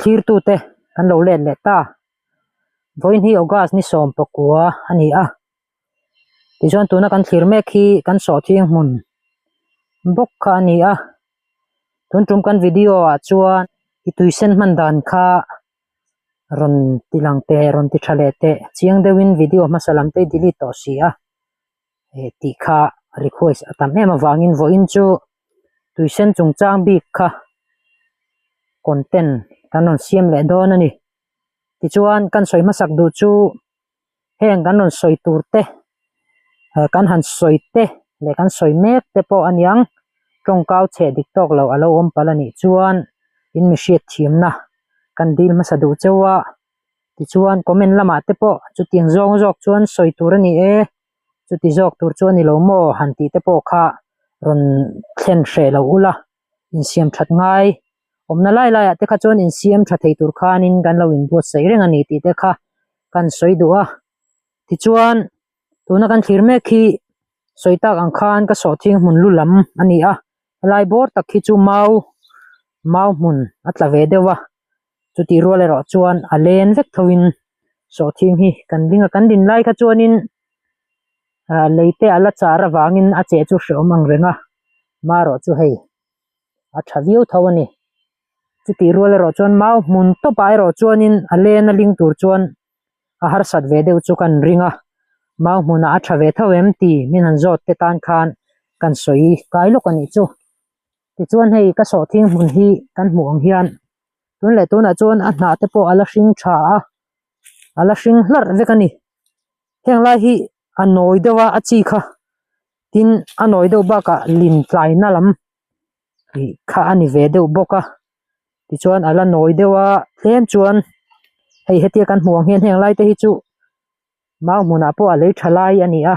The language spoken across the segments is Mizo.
Thlirtute kan lo let leh ta. Vawiin hi August ni sawm pakua a ni a. Tichuan tuna kan thlir mek hi kan sawhthing hmun bawk kha a ni a. Tun tum kan video ah chuan i tuisen hman dan kha rawn ti lang teh rawn ti tha leh teh chiang deuhin video hmasa lam te i delete tawh si a. Eh tih kha request a tam em avangin vawiin chu tuisen chungchang bik kha content kan rawn siam leh dawn a ni. Tichuan kan sawi hmasak duh chu heng kan rawn sawi tur te eh kan han sawi te leh kan sawi mek te pawh a niang tawngkau chheh dik tawk loh a lo awm palh a nih chuan in mi hriat thiamna kan dil hmasa duh cheu a. Tichuan comment lamah te pawh chutiang zawng zawk chuan sawi tur a ni e, chuti zawk tur chu a ni lo maw han tih te pawh kha rawn thlen hreh lo ula, insiam that ngai awmna lai laiah te kha chuan insiam tha thei tur khanin kan lo inbuatsaih reng a ni tih te kha kan sawi duh a. Tichuan tuna kan thlir mek hi sawi tak ang khan ka sawhthing hmun lu lam a ni a, helai bawr tak hi chu mau mau hmun a tla ve deuh a. Chutih rual erawh chuan a len vek thoin sawhthing hi kan ding a, kan din lai kha chuanin ah lei te a la char avangin a cheh chu hrehawm ang reng a, marawh chu hei a tha viau tho a ni. Chutih rual erawh chuan mau hmun tawpah erawh chuanin a len a ling tur chuan a harsat ve deuh chu kan ring a, mau hmunah a tha ve tho em tih min han zawt te tan khan kan sawi kai lawk a nih chu. Tichuan hei ka sawhthing hmun hi kan hmuh ang hian tun leh tunah chuan a hnah te pawh a la hring tha a, a la hring hlarh vek a ni. Heng lai hi a nawi deuh a a chi kha tin a nawi deuh bakah lin tlaina lam ih kha a ni ve deuh bawk a tichuan a la nawi deuh a tlem chuan hei hetia kan hmuh ang hian heng lai te hi chu mau hmunah pawh a lei tha lai a ni a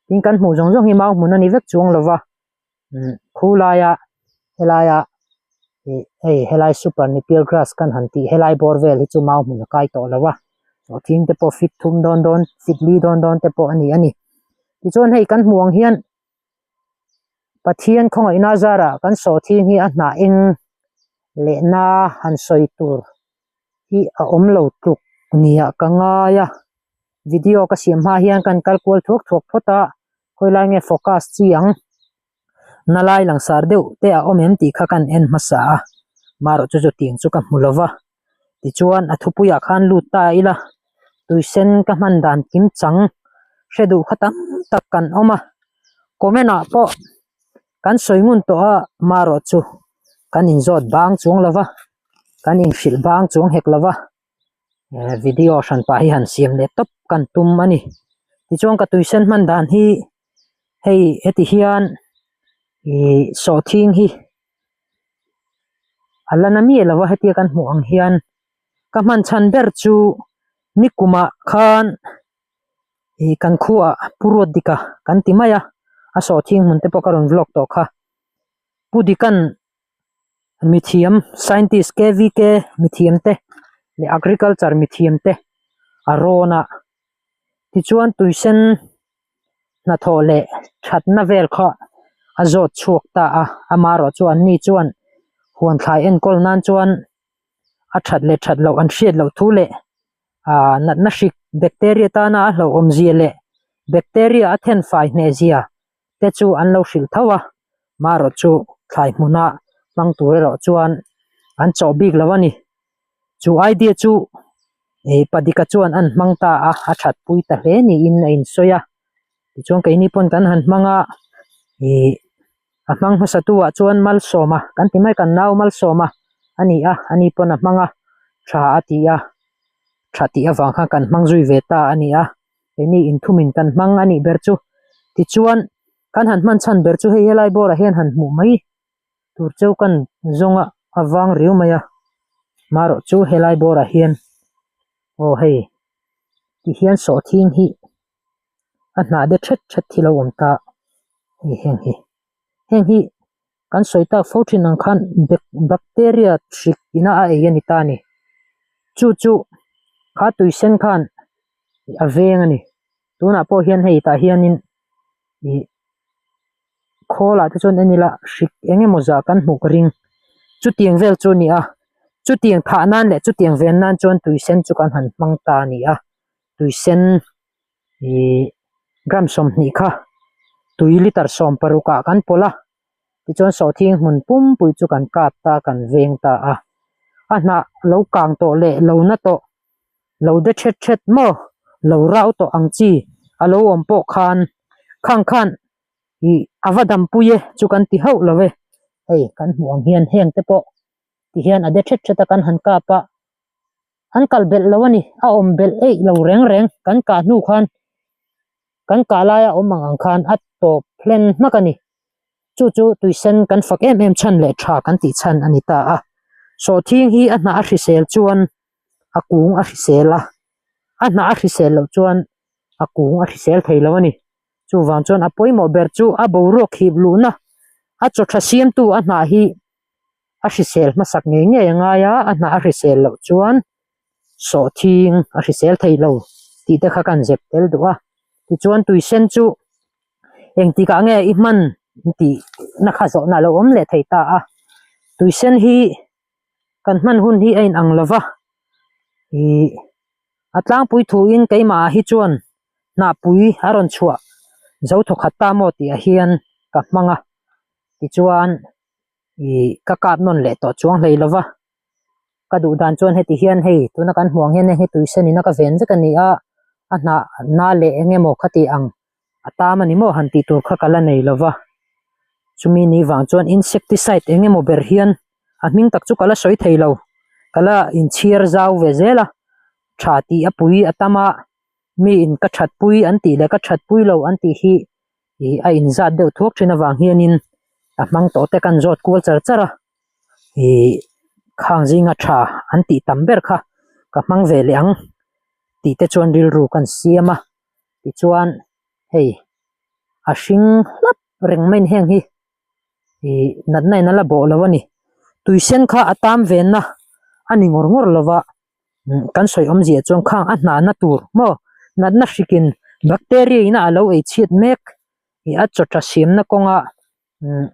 tin kan hmuh zawng zawng hi mau hmun a ni vek chuang lo va. umm khu laia helaia ih hei helai super napier grass kan han tih helai bawr vel hi chu mau hmun a kai tawh lo a sawhthing te pawh fit thum dawn dawn fit li dawn dawn te pawh a ni a ni tichuan hei kan hmuh ang hian Pathian khawngaihna zarah kan sawhthing hi a hnah eng lehna han sawi tur hi a awm lo tluk nia ka ngai a video ka siam hma hian kan kal kual thuak thuak phawt a khawi lai nge focus chi ang na lai langsar deuh te a awm em tih kha kan en hmasa a marawh chu chutiang chu ka hmu lo va tichuan a thupuiah khan lut ta ila tuisen ka hman dan kim chang hre duh kha tam tak kan awm a comment ah pawh kan sawi ngun tawh a marawh chu kan inzawt bang chuang lo va kan inhrilh bang chuang hek lo va eh video hran pah hi han siam leh tawp kan tum a ni tichuan ka tuisen hman dan hi hei heti hian ih sawhthing hi a la na miah lo va hetia kan hmuh ang hian ka hman chhan ber chu nikumah khan ih kan khuaah pu ruat dika kan ti mai a a sawhthing hmun te pawh ka rawn vlog tawh kha pu dikan mithiam scientist kvk mithiam te leh agriculture mithiam te a rawn a tichuan tuisen hnathawh leh thatna vel kha a zawt chhuak ta a amaherawh chu an ni chuan huan thlai enkawl nan chuan a that leh that loh an hriat loh thu leh ah natna hrik bacteria tana a hlauhawm zia leh bacteria a then fai hneh zia te chu an lo hrilh tho a marawh chu thlai hmuna hmang tur erawh chuan an chawh bik lo a ni chu idea chu ih padika chuan an hmang ta a a that pui ta hle niin a insawi a tichuan keini pawn kan han hmang a ih a hmang hmasa tu ah chuan malsawma kan ti mai kan nau malsawma a ni a ani pawn a hmang a tha a ti a tha tih avang khan kan hmang zui ve ta a ni a. Keini inthumin kan hmang a nih ber chu. Tichuan, kan han hman chhan ber chu hei helai bawrah hian han hmuh mai tur cheu kan zawng a, a vang riau mai a. Marawh chu helai bawrah hian aw hei ti hian sawhthing hi a hnah de thet thet hi lo awm ta hei heng hi. Heng hi kan sawi tak fo thin ang khan bacteria hrik ina a ei a ni ta a ni. Chu chu kha tui sen khan a veng a ni. Tunah pawh hian hei tah hianin ih khawl ah te chuan en ila hrik eng emaw zah kan hmuh ka ring. Chutiang vel chu a ni a. Chutiang thah nan leh chutiang ven nan chuan tui sen chu kan han hmang ta a ni a, tui sen ihh gram 20 kha tui litre 16 ah kan pawlh a, tichuan sawhthing hmun pumpui chu kan kap ta kan veng ta a, a hnah lo kang tawh leh lo na tawh lo de thet thet maw lo rau tawh ang chi a lo awm pawh khan khang khan ih a va dampui e chu kan ti hauh lo e, hei kan hmuh ang hian heng te pawh ti hian a de thet thet a kan han kap a an kal belh lo a ni a awm belh eih lo reng reng kan kah hnu khan kan kah laia awm ang ang khan a tawp hlen hmak a ni chu chu tuisen kan fak em em chhan leh tha kan tih chhan a ni ta a sawhthing hi a hnah a hrisel chuan a kung a hrisel a a hnah a hrisel loh chuan a kung a hrisel thei lo a ni chuvang chuan a pawimawh ber chu a boruak hip luhna a chaw tha siamtu a hnah hi a hrisel hmasak ngei ngei a ngai a, a hnah a hrisel loh chuan sawhthing a hrisel thei lo tih te kha kan zep tel duh a tichuan tui sen chu engtikah nge i hman tih na kha zawhna a lo awm leh thei ta a tui sen hi kan hman hun hi a inang lo va ih a tlangpui thuin keimah ah hi chuan hnahpui a rawn chhuah zo thawkhat ta maw tih ah hian ka hmang a tichuan. Ih ka kap nawn leh tawh chuang hlei lova ka duh dan chuan heti hian hei tuna kan hmuh ang hian hei tui sen in a ka ven vek a ni a a hnah na leh eng emaw khati ang a tam a ni maw han tih tur kha ka la nei lova chumi ni vang chuan insecticide eng emaw ber hian a hming tak chu ka la sawi thei lo ka la inchhiar zau ve zel a tha tih a pui a tam a mi in ka that pui an tih leh ka that pui lo an tih hi ih a inzat deuh thuak thin avang hianin a hmang tawh te kan zawt kual char char a ih khang zinga tha an tih tam ber kha ka hmang ve leh ang tih te chuan rilru kan siam a tichuan hei a hring hlap reng mai heng hi ih natna in a la bawh lo a ni tui sen kha a tam ve na a ni ngawr ngawr lo va. Kan sawi awmzia chuan khang a hnahna tur maw natna hrikin bacteria in a lo ei chhiat mek ih a chaw tha siamna kawnga umm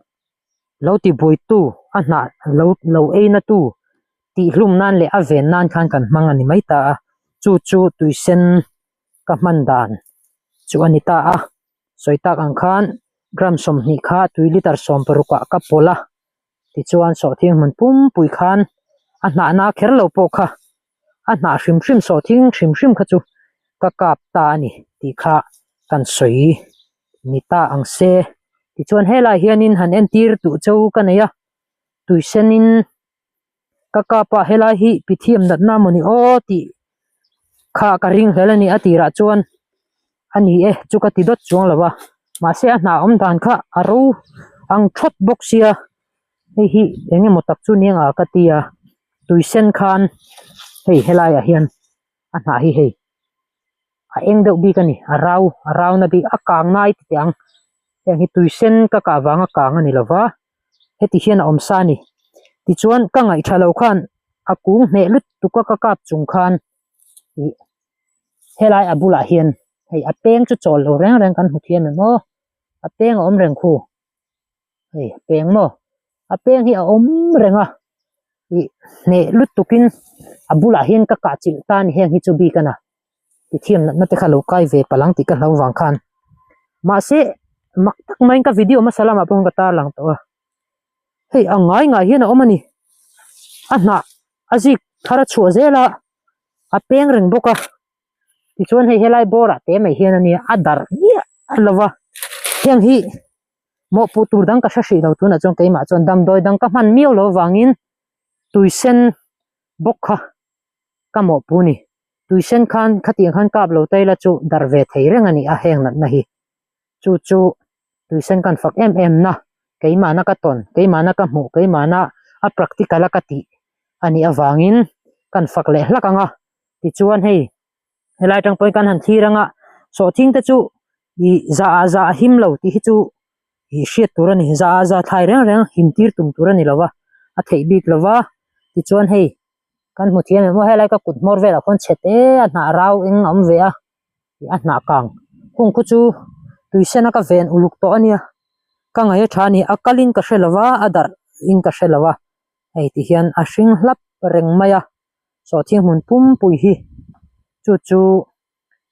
lo ti buaitu a hnah lo lo ei na tu tih hlum nan leh a ven nan khan kan hmang a ni mai ta a chu chu tui sen ka hman dan chu a ni ta a sawi tak ang khan gram 20 kha tui litre 16 ah ka pawlh a. Tichuan sawhthing hmun pumpui khan a hnahna kher lo pawh kha a hnah hrim hrim sawhthing hrim hrim kha chu ka kap ta a ni tih kha kan sawi ni ta ang se. Tichuan helai hianin han entir duh cheu ka nei a, tuisenin ka kap a helai hi pithiam natna mawni aw tih kha ka ring hlel a ni a tirah chuan a ni e chu ka ti dawt chuang lo a mahse a hnah awm dan kha a ro ang thawt bawk sia hei hi eng emaw tak chu nia ka ti a tui sen khan hei helai ah hian a hnah hi hei a eng deuh bik a ni a rau a rau na bik a kang nai ti teh ang heng hi tui sen ka kah vanga kang a ni lo va heti hian a awm sa a ni tichuan ka ngaih tha lo khan a kung hneh lutuk a ka kap chung khan ih helai a bulah hian hei a peng chu chawl lo reng reng kan hmu thiam em aw a peng a awm reng khu hei a peng maw a peng hi a awm reng a ih hneh lutuk in a bulah hian ka kah chilh ta a ni heng hi chu bik a na ti thiam natna te kha lo kai ve palh ang tih ka hlau vang khan mahse mak tak maiin ka video hmasa lamah pawh ka tarlang tawh a hei a ngai ngai hian a awm a ni a hnah a zik thar a chhuah zel a a peng reng bawk a tichuan hei helai bawr ah te mai hian a nia a darh miah lo va heng hi mawhpuh tur dang ka hre hrih lo tunah chuan keimah chuan damdawi dang ka hman miau lo avangin tui sen bawk kha ka mawhpuh a ni tui sen khan khatiang khan kap lo ta ila chu darh ve thei reng a ni a heng natna hi chu chu tui sen kan fak em em na keimahna ka tawn keimahna ka hmuh keimahna a practical a ka tih a nih avangin kan fak leh hlak ang a tichuan hei helai atang pawhin kan han thlir ang a sawhthing te chu ih za ah za a him lo tih hi chu ih hriat tur a ni za ah za thlai reng reng him tir tum tur a ni lo va a theih bik lo va tichuan hei kan hmu thiam em aw helai ka kut hmawr velah khawn chhe te a hnah rau eng a awm ve a. ih a hnah kang hung khu chu tui sen a ka ven uluk tawh a nia ka ngaih a tha a ni a kalin ka hre lo va a darh in ka hre lo a hei ti hian a hring hlap. reng mai a sawhthing hmun pumpui hi chu chu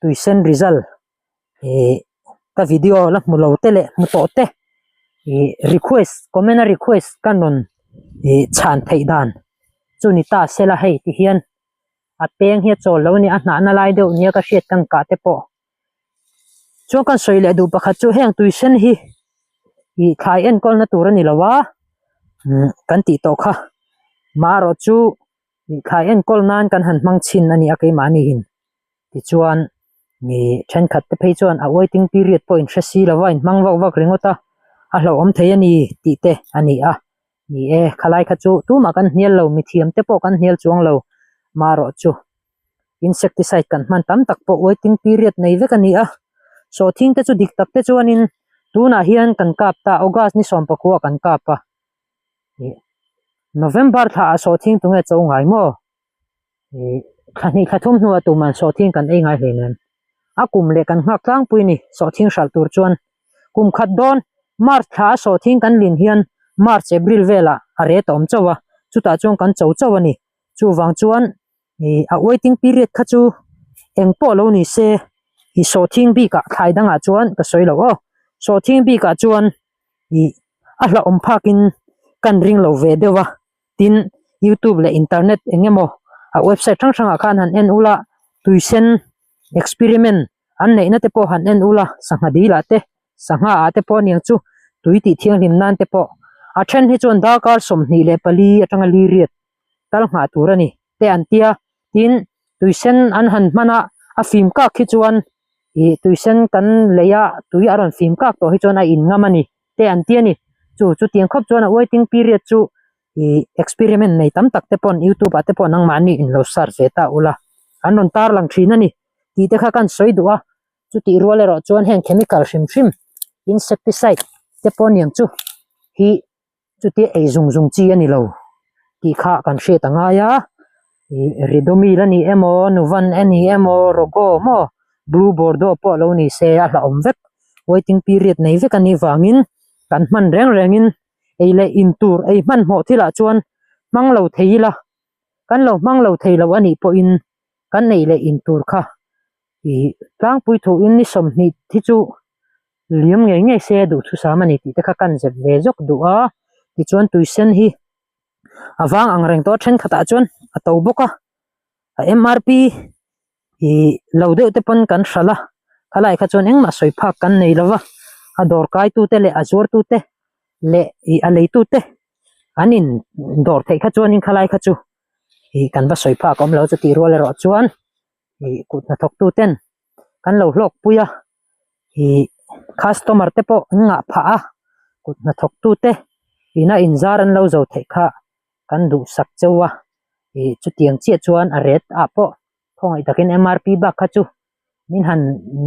tuisen result ih ka video la hmu lo te leh hmu tawh te ih request comment a request ka rawn ih chhan theih dan chu ni ta sela hei ti hian a peng hi a chawl lo a ni a hnahna lai deuh nia ka hriat kan kah te pawh chuan kan sawi leh duh pakhat chu heng tui sen hi ih thlai enkawl na tur a ni lo a umm kan tih tawh kha marawh chu ih thlai enkawl nan kan han hmang chhin a ni a keimahni in tichuan ih thenkhat te phei chuan a waiting period pawh in hre si lo a in hmang vak vak ringawt a a hlauhawm thei a ni tih te a ni a ni e khalai kha chu tumah kan hnial lo mithiam te pawh kan hnial chuang lo marawh chu. Insecticide kan hman tam tak pawh waiting period nei vek a ni a, sawhthing te chu dik tak te chuanin tunah hian kan kap ta August ni sawmpakua kan kap a, ih November thla ah sawhthing tunge cho ngai maw? Ih thla hnih thla thum hnuah tuman sawhthing kan ei ngai hleinem, a kum leh kan nghak tlangpui a ni sawhthing hralh tur chuan kum khat dawn March thla a sawhthing kan lin hian March April velah a ret a awm chauh a, chutah chuan kan cho chauh a ni, chuvang chuan. Ih a waiting period kha chu eng pawh lo ni se ih sawhthing bikah thlai dangah chuan ka sawi loh aw sawhthing bikah chuan ih a hlauhawm phakin kan ring lo ve deuh a tin youtube leh internet eng emaw a website hrang hrangah khan han en ula tuisen experiment an neihna te pawh han en ula sangha dil ah te sangha ah te pawh aniang chu tui tih thianghlim nan te pawh a then hi chuan darkar 24 atanga li riat tal nghah tur a ni te an tia tin tuisen an han hman a a fim kak hi chuan ih tuisen kan lei a tui a rawn fim kak tawh hi chuan a in ngam a ni te an ti a ni chu chutiang khawp chuan a waiting period chu ih experiment nei tam tak te pawn youtube ah te pawh nangmahni in lo search ve ta ula an rawn tar lang thin a ni tih te kha kan sawi duh a chutih rual erawh chuan heng chemical hrim hrim insecticide te pawh aniang chu hi chutia ei zung zung chi a ni lo tih kha kan hriat a ngai a ih ridomil a ni emaw nuvan a ni emaw rogo maw blue bordeaux pawh lo ni se a hlauhawm vek waiting period nei vek a nih vangin kan hman reng rengin ei leh in tur ei hmanhmawh thilah chuan hmang lo thei ila kan lo hmang lo thei lo a nih pawhin kan ei leh in tur kha ih tlangpui thuin ni 20 hi chu liam ngei ngei se duhthusam a ni tih te kha kan zep ve zawk duh a tichuan tui sen hi a vang ang reng tawh a thenkhatah chuan a to bawk a a M R P ih lo deuh te pawn kan hralh a khalai kha chuan engmah sawi phak kan nei lo va a dawr kai tu te leh a zuar tu te leh ih a lei tu te an in dawr theih kha chuanin khalai kha chu ih kan va sawi phak awm lo chu tih rual erawh chuan ih kut hnathawk tu ten kan lo hlawk pui a ih customer te pawh an ngah phah a kut hnathawk tu te ina inzar an lo zo theih kha kan duhsak cheu a ih chutiang chiah chuan a ret ah pawh khawngaih takin M R P bak kha chu min han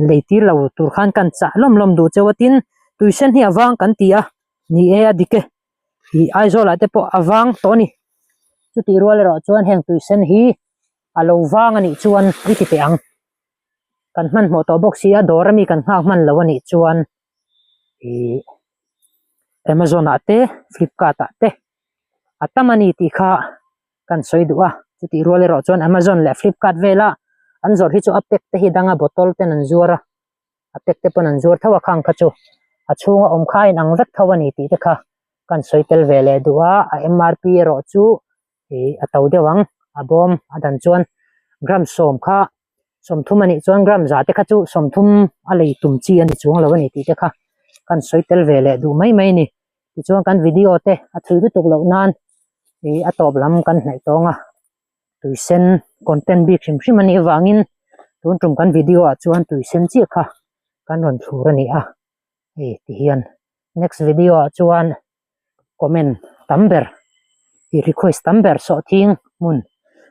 lei tir lo tur khan kan chah lawm lawm duh cheu a tin tuisen hi a vang kan ti a ni e a dik e ih Aizawl ah te pawh a vang tawh a ni chutih rual erawh chuan heng tuisen hi a lo vang a nih chuan i ti teh ang kan hmanhmawh tawh bawk si a dawr ami kan nghak hman lo a nih chuan ih Amazon ah te Flipkart ah te a tam a ni tih kha kan sawi duh a chutih rual erawh chuan Amazon leh Flipkart vela an zawrh hi chu a pack te hi danga bottle ten an zuar a a pack te pawn an zuar tho a khang kha chu a chhunga awm kha a inang vek tho a ni tih te kha kan sawi tel ve leh duh a a M R P erawh chu ih a to deuh ang a bawm a dan chuan gram 10 kha 30 a nih chuan gram za te kha chu 30 a lei tum chi a ni chuang lo a ni tih te kha kan sawi tel ve leh duh mai mai a ni tichuan kan video te a thui lutuk loh nan ih a tawp lam kan hnaih tawng a tui sen content bik hrim hrim a nih avangin tun tum kan video ah chuan tui sen chiah kha kan rawn thlur a ni a hei ti hian next video ah chuan comment tam ber ih request tam ber sawhthing hmun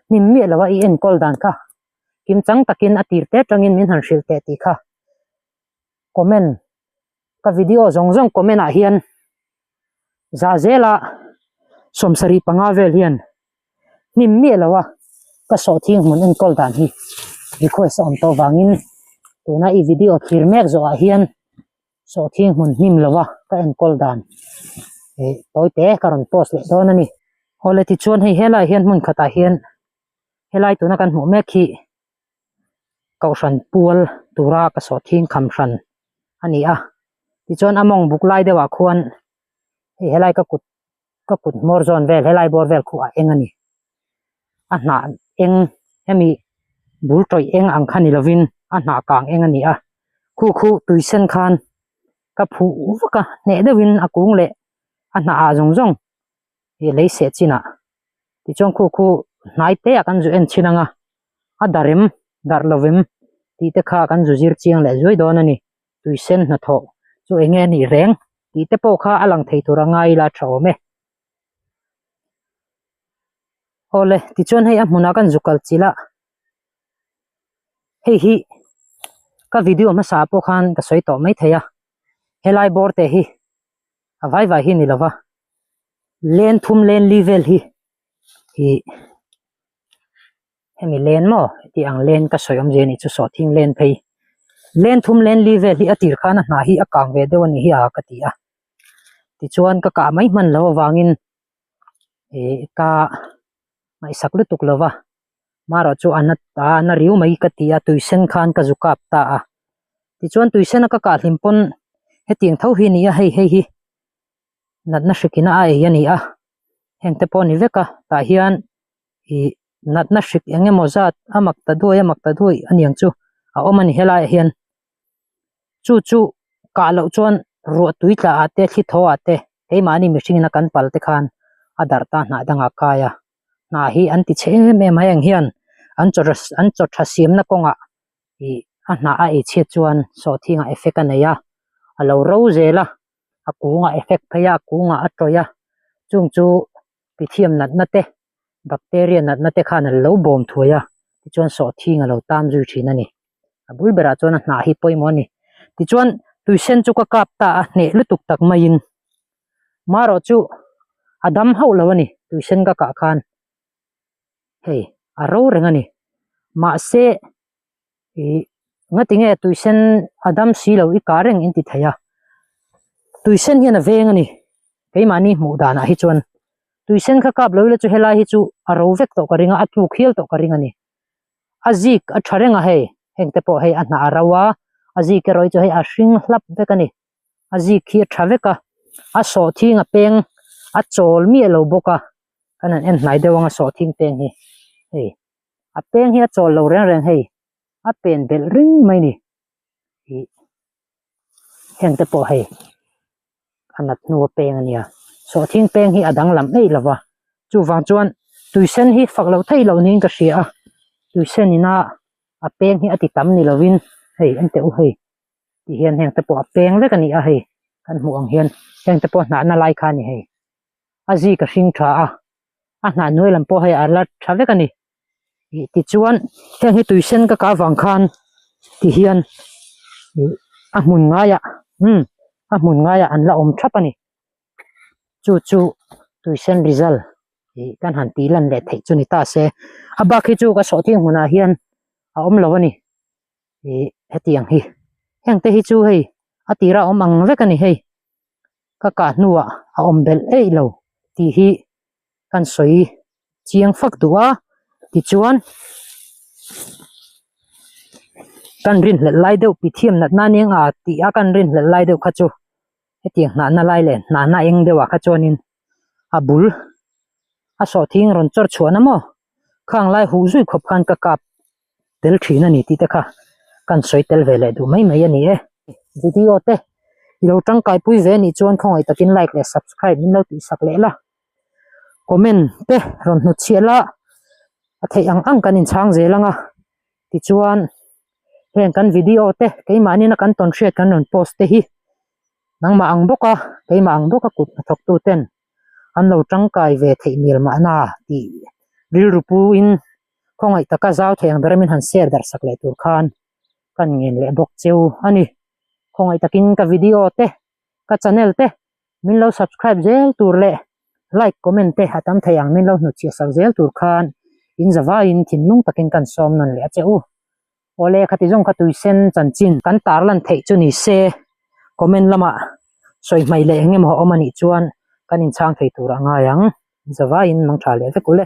hnim miah lo a i enkawl dan kha kim chang takin a tir te atangin min han hrilh teh tih kha comment ka video zawng zawng comment ah hian zah zela 75 vel hian hnim miah lo a ka sawhthing hmun enkawl dan hi request a awm tawh vangin tuna i video thlir mek zawh ah hian sawhthing hmun hnim lo a ka enkawl dan ih tawi te ka rawn post leh dawn a ni. Awle tichuan hei helaiah hian hmun khatah hian helai tuna kan hmuh mek hi kohhran pual tura ka sawh thing kham hran a ni a tichuan a mawng buk lai deuhah khuan hei helai ka kut ka kut hmawr zawn vel helai bawr vel khuh a eng a ni a hnah eng hemi bul tawih eng ang kha ni lovin a hnah kang eng a ni a khu khu tui sen khan ka phuh vak a hneh deuhin a kung leh a hnah ah zawng zawng ih lei seh chinah tichuan khu khu hnai te ah kan zu en chhin ang a a darem darh lovem tih te kha kan zu zir chiang leh zuai dawn a ni tui sen hnathawh chu eng nge a nih reng tih te pawh kha a lang thei tur a ngai ila tha awm e. Awle tichuan hei a hmunah kan zu kal chilh a hei hi ka video hmasa ah pawh khan ka sawi tawh maithei a helai bawr te hi a vai vai hi ni lova len thum len li vel hi ih hemi len maw heti ang len ka sawi awmzia anih chu sawhthing len phei len thum len li vel hi a tir khan a hnah hi a kang ve deuh a ni hi a ka ti a tichuan ka kah mai hman lo avangin ih ka ngaihsak lutuk lo va marawh chu a na a na riu mai ka ti a tui sen khan ka zu kap ta a tichuan tui sen a ka kah hlim pawn hetiang tho hi a ni a hei hei hi natna hrik in a ei a ni a heng te pawh a ni vek a tah hian ih natna hrik eng emaw zat a mak ta duai a mak ta duai a niang chu a awm a ni helaiah hian chu chu kah loh chuan ruah tui tla ah te thli thaw ah te keimahni mihring in a kan pal te khan a darh ta hnah dangah kai a hnah hi an ti chhe em em a heng hian an chaw an chaw tha siamna kawngah ih a hnah a ei chhiat chuan sawhthing ah effect a nei a a lo ro zel a a kungah effect phei a a kungah a tawih a chung chu Pythium natna te, bacteria natna te khan an lo bawm thuai a, tichuan sawhthing a lo tam zui thin a ni. A bul berah chuan a hnah hi pawimawh a ni. Tichuan tuisen chu ka kap ta a, hneh lutuk tak maiin marawh chu a dam hauh lo a ni, tuisen ka kah khan hei a ro reng a ni. Mahse ih ngatinge tuisen a dam si lo i kah reng in ti thei a tuisen hian a veng a ni keimahni hmuh danah hi chuan tuisen kha kap lo ila chu helai hi chu a ro vek tawh ka ring a a tluk hial tawh ka ring a ni a zik a tha reng a hei heng te pawh hei a hnah a ro a a zik erawh hi chu hei a hring hlap vek a ni a zik hi a tha vek a a sawhthing a peng a chawl miah lo bawk a kan han en hnai deuh ang a sawhthing peng hi hei. A peng hi a chawl lo reng reng hei a pen belh ring mai ni ih heng te pawh hei a nat hnu a peng a nia sawhthing peng hi a danglam eih lo va chuvang chuan tuisen hi fak loh theih loh niin ka hria a tuisen ina a peng hi a ti tam ni lovin hei en teh u hei ti hian heng te pawh a peng vek a ni a hei kan hmuh ang hian heng te pawh hnahna lai kha a ni hei a zik a hring tha a. a hnah hnuai lam pawh hei a la tha vek a ni ih tichuan heng hi tui sen ka kah avang khan ti hian ih a hmun ngaiah umm a hmun ngaiah an la awm thap a ni chu chu tui sen result ih kan han tih lan leh theih chu ni ta se a bak hi chu ka sawhthing hmunah hian a awm lo a ni ih hetiang hi heng te hi chu hei a tira awm ang vek a ni hei. ka kah hnuah a awm belh eih lo tih hi kan sawi chiang fak duh a tichuan kan rinhlelh lai deuh Pythium natna aniang a tih a kan rinhlelh lai deuh kha chu hetiang hnahna lai leh hnahna eng deuh ah kha chuanin a bul a sawhthing rawn chawr chhuahna maw khang lai huh zui khawp khan ka kap tel thin a ni tih te kha kan sawi tel ve leh duh mai mai a ni e. Video te i lo tangkai pui ve anih chuan khawngaih takin like leh subscribe min lo tihsak leh la, comment te rawn hnut chhiah la, a theih ang ang kan inchhang zel ang a, tichuan heng kan video te keimahni na kan tawn hriat kan rawn post te hi nangmah ang bawk a keimah ang bawk a kut hnathawk tu ten an lo tangkai ve theih mial mahna tih rilru pu in khawngaih taka zau thei ang ber min han share darh sak leh tur khan kan ngen leh bawk cheu a ni. Khawngaih takin ka video te ka channel te min lo subscribe zel tur leh like comment te a tam thei ang min lo hnutchhiah sak zel tur khan in zavaiin thinlung takin kan sawm nawn leh a che u. Awle khati zawng kha tuisen chanchin kan tarlan theih chu ni se comment lamah sawi hmai leh eng emaw a awm anih chuan kan inchhang thei tur a ngai ang. Zavaiin mangtha leh vek ule.